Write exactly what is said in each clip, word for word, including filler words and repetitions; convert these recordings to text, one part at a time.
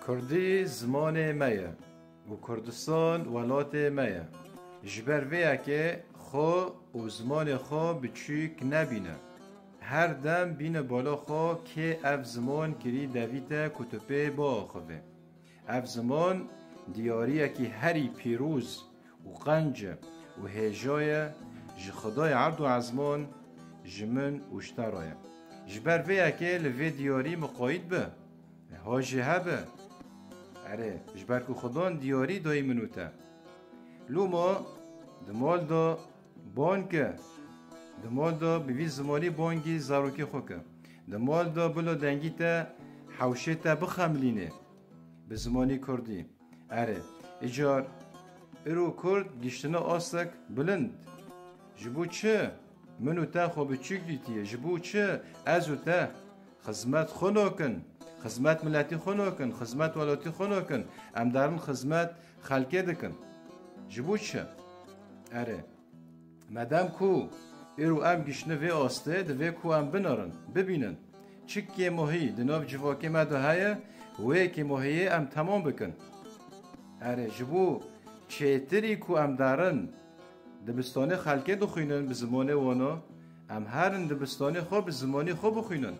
Kurdî zimanê me ye û Kurdistan welatê me ye. Ji ber vê yekê xwe û zimanê xwe biçûk nebîne. Her dem bîne bala xwe kê ev ziman kirî devî te ku tu pê biaxivî. Ev ziman diyariyekî herî pîroz û qenc e û hêja ye ji Xwedayê erd û ezman, ji min û ji te re ye. Ji ber vê yekê li vê diyarî miqayîd be, ha jî hebe. Erê, ji ber ku Xudan diyarî dayî min û te. Loma di mal de bang ke, di mal de bi vî zimanî bangî zarokê xwe ke. Di mal de bila dengî te hewşê te bixemilînê bi zimanî kurdî. Erê, îcar îro kurd giştine astek bilind. Ji bo çi min û te xwe biçûk dîtiye? Ji bo çi ez û te xizmet xwe nakin? Xizmet miletî xwe nakin, xizmet welatî xwe nakin. Em derin xizmet xelkê dikin. Ji bo çi? Erê. Medem ku îro em giştine vê astê, divê ku em binerin, bibînin. Çi kêmohî di nav civakê me de heye, wê kêmohiyê em temam bikin. Erê, ji bo çêtirî ku em derin dibistanê xelkê dixwînin bi zimanê wan, em herin dibistanê xwe bi zimanî xwe bixwînin.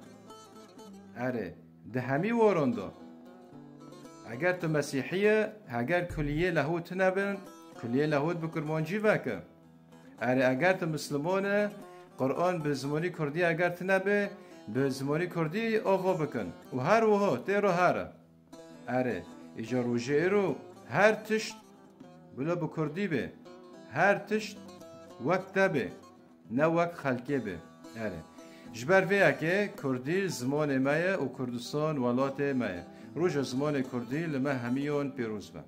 Erê, di hemî waran de. Eger tu mesîhî ye, heger kuliyê lehû tune bin, kuliyê lehût bi kurmancî veke. Erê, eger tu misliman e, Quran bi zimanî kurdî eger tune be, bi zimanî kurdî ava bikin. Û her wiha tê re here. Erê, îca rojê îro her tişt bila bi kurdî be. Her tişt wek te be. Ne wek xelkê be. Erê. Ji ber vê yekê kurdî zimanê me ye û Kurdistan welatê me ye. Roja zimanê kurdî li me hemiyan pêroz be.